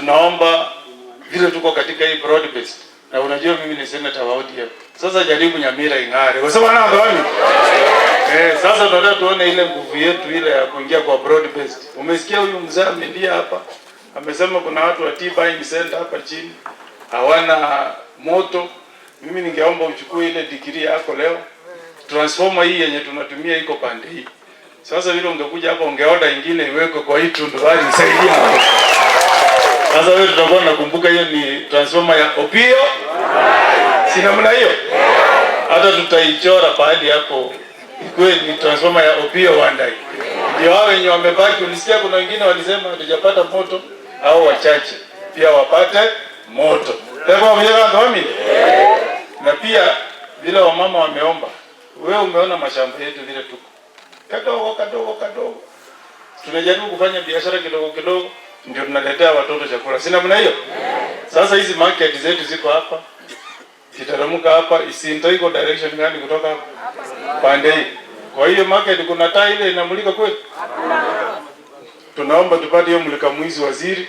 Tunaomba vile tuko katika hii broad based, na unajua mimi ni senator wa ODM. Sasa jaribu Nyamira ing'are. Kwa sababu na ndani. Sasa tunataka tuone ile nguvu yetu ile ya kuingia kwa broad based. Umesikia huyu mzee amelia hapa? Amesema kuna watu wa tea buying center hapa chini hawana moto. Mimi ningeomba uchukue ile degree yako leo. Transformer hii yenye tunatumia iko pande hii. Sasa vile ungekuja hapa ungeorder ingine iwekwe kwa hii tundubari isaidie hapo. Sasa wewe tutakuwa nakumbuka hiyo ni transformer ya Opiyo. Si namna hiyo? Hata tutaichora pahali hapo ikuwe ni transformer ya Opiyo Wandayi. Ndio hao wenye wamebaki, ulisikia kuna wengine walisema hatujapata moto, au wachache pia wapate moto. Na pia vile wamama wameomba, wewe umeona mashamba yetu vile tuko kadogo kadogo kadogo, tunajaribu kufanya biashara kidogo kidogo, ndio tunaletea watoto chakula, si namna hiyo? Sasa hizi market zetu ziko hapa, kiteremka hapa, Isinto iko direction gani kutoka hapa? Pande hii. Kwa hiyo market kuna taa ile inamulika kweli? Tunaomba tupate hiyo mulika mwizi, waziri,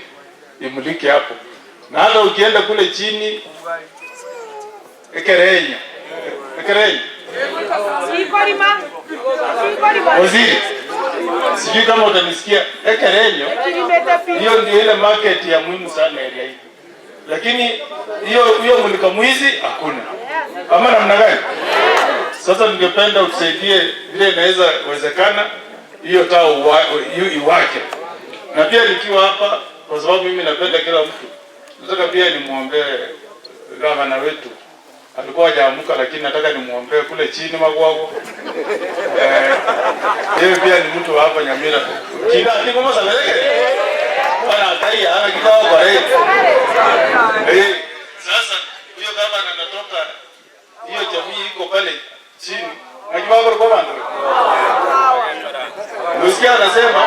imulike hapo, na hata ukienda kule chini Ekerenyo, Ekerenyo waziri, sijui kama utanisikia. Ekerenyo hiyo ndio ile market ya muhimu sana area hii, lakini hiyo hiyo mulika mwizi hakuna, ama namna gani? Sasa ningependa utusaidie vile inaweza wezekana hiyo taa iwake. Na pia nikiwa hapa, kwa sababu mimi napenda kila mtu, nataka pia nimwombee gavana wetu. Alikuwa hajaamuka, lakini nataka nimwombee kule chini Magwago. Yeye pia ni mtu wa hapa Nyamira. Kinda ni kama sabeleke. Bwana atai ana kikao kwa yeye. Sasa huyo gavana anatoka hiyo jamii iko pale chini. Na kibao kwa bantu. Unasikia anasema,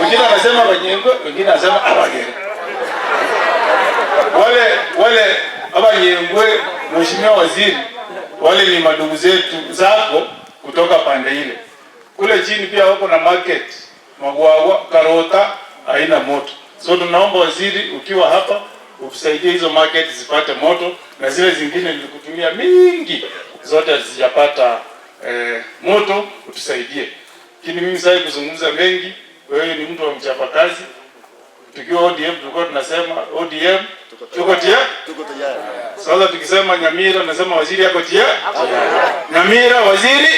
wengine anasema Banyengwe, wengine anasema Abagere. Wale Abanyengwe, Mheshimiwa Waziri, wale ni madugu zetu zako kutoka pande ile. Kule chini pia wako na market Magwagwa, Karota haina moto. So tunaomba waziri, ukiwa hapa utusaidie hizo market zipate moto, na zile zingine nilikutumia mingi zote hazijapata moto, utusaidie. Lakini mimi sasa kuzungumza mengi, wewe ni mtu wa mchapakazi. Tukiwa ODM tulikuwa tunasema ODM tuko tayari. Tuko tayari. Sasa tukisema Nyamira nasema waziri yako tayari. Nyamira waziri.